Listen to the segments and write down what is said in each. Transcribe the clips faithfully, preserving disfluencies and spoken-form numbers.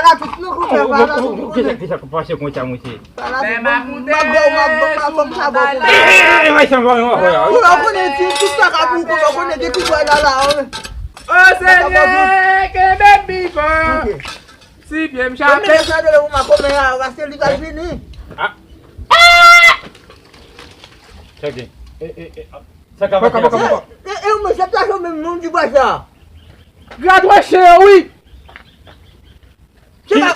fanatik nou, koupè fanatik nou. Kisa k pase konsa, mesye? Fanatik, m ap ba w, m ap ba w, m ap ba w, m ap ba w. Ou konnen ti, tout sa ka pou ou, ou konnen gen koupè la la, wi. O Senyè, kenbe m vivan. Si pye m chape. Mwen sa de ou ma komen a, paske li pral vini. Sa gen. E, e, e, sa ka pase. E, e, mwen se plas ou menm, non, di bwa sa. Gad wè chen yo, wi. Se pa.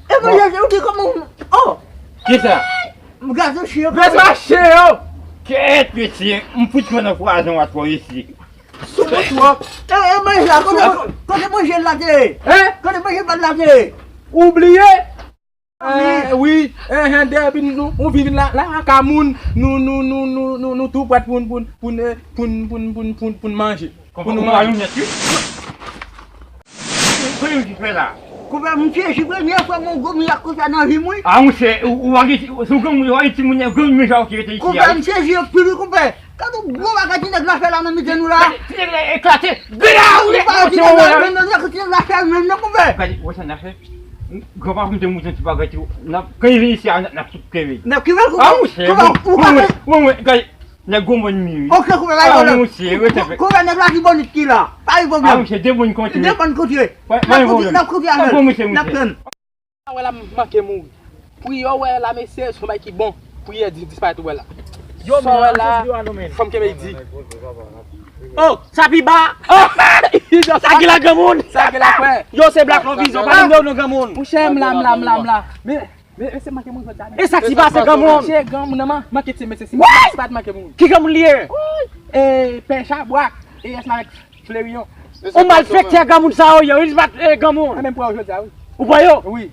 E mwen se ou ki kòman. Oh. Kisa? M gad chen yo. Gad wè chen yo. Kèt, mesye, m fout pran nan pwazon atò isi. Sou mwen twòp. E, e, manje la, kote, kote manje la te ye? Hein? Kote manje pa la te ye? Ou bliye? Eh, wi, eh, eh, depi nou, nou vin la, la, ka moun, nou, nou, nou, nou, nou, nou tou prèt pou n, pou n, pou n, eh, pou n, pou n, pou n, pou n, pou n manje. Pou nou manje. Kòman ou fè la? Koupè, m sezi premye fwa m wè yon gwo mirak konsa nan vi m, wi. Ah, monchè, ou, ou pa gen, sou granmoun, ou pa gen timoun, granmoun sa ki rete isi a, wi. Koupè, m sezi anpil, wi, koupè. Gade yon gwo bagay ti nèg la fè la nan mitan nou la. Gade, ti nèg la eklate. Gade, ou pa wè ti nèg la, men nan ti nèg la fè menm nan, koupè. Gade, ou wè sa n a fè? Granpapa m te montre ti bagay tou. N ap, kan li vin isi a, n ap, n ap tout kenbe. N ap kenbe l, koupè. Ah, monchè, koupè, bon, ou pa bon, bon, bon, gade. Nèg gwo mòn mi, wi. Ok, koupè, pa gen pwoblèm. Ah, monchè, rete fè. Koupè, nèg la ki bonnit ki la. Pa gen pwoblèm. Ah, monchè, de mòn kontinye. N ap kontinye. Pa gen pwoblèm. N ap kontinye avè l. Ah, bon, monchè, monchè. N ap tann. Wè la, m manke mouri. Priyè w wè la, mesye, se yon bagay ki bon. Priyè di, disparèt ou wè la. Sa w wè la, fò m kenbe l di. Oh, sa pi ba. Oh! Sa gen la, granmoun. Sa gen la, frè. Yo, se Black Love Vision, pa di m de ou non, granmoun. Monchè, m la, m la, m la, m la. Men, men, men se manke moun jodi a. E sa ki pase, granmoun? Monchè, granmoun nan man-, manke ti mesye, si pa t manke moun. Ki granmoun li ye? E pè Chabwak, e yès avèk Fleurion. Ou malfektè granmoun sa yo ye, wi, li pa t, eh, granmoun. Mwen menm pran yo jodi a, wi. Ou pran yo? Wi.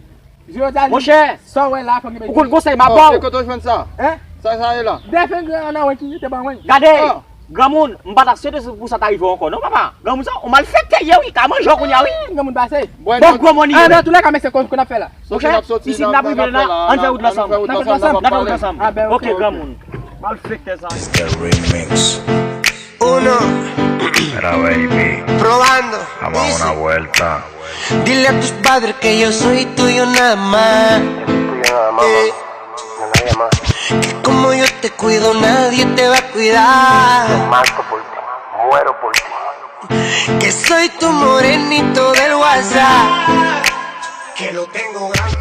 Jodi a, monchè, sa w wè la, fò m gen. Ou konn konsèy m ap ba w. E kote w jwenn sa? Hein? Sa, sa ye la? Defen gran nan wè ki te ban mwen. Gade. Ah. Granmoun, m pa ta swete pou sa ta rive w ankò non papa. Granmoun sa, yon malfektè ye wi, ka manje w kounye a wi. Granmoun pase. Bon, gwo mòn li ye. An tou lè ka mesye konn ap fè la. Monchè, isi n ap rive la, ann fè wout la ansanm. N ap fè wout la ansanm. Ok granmoun. Malfektè sa. Uno, probando. Vamos a una vuelta. Dile a tus padres que yo soy tuyo nada más. Eh, que como yo te cuido, nadie te va a cuidar. Que soy tu morenito del WhatsApp. Que lo tengo grande.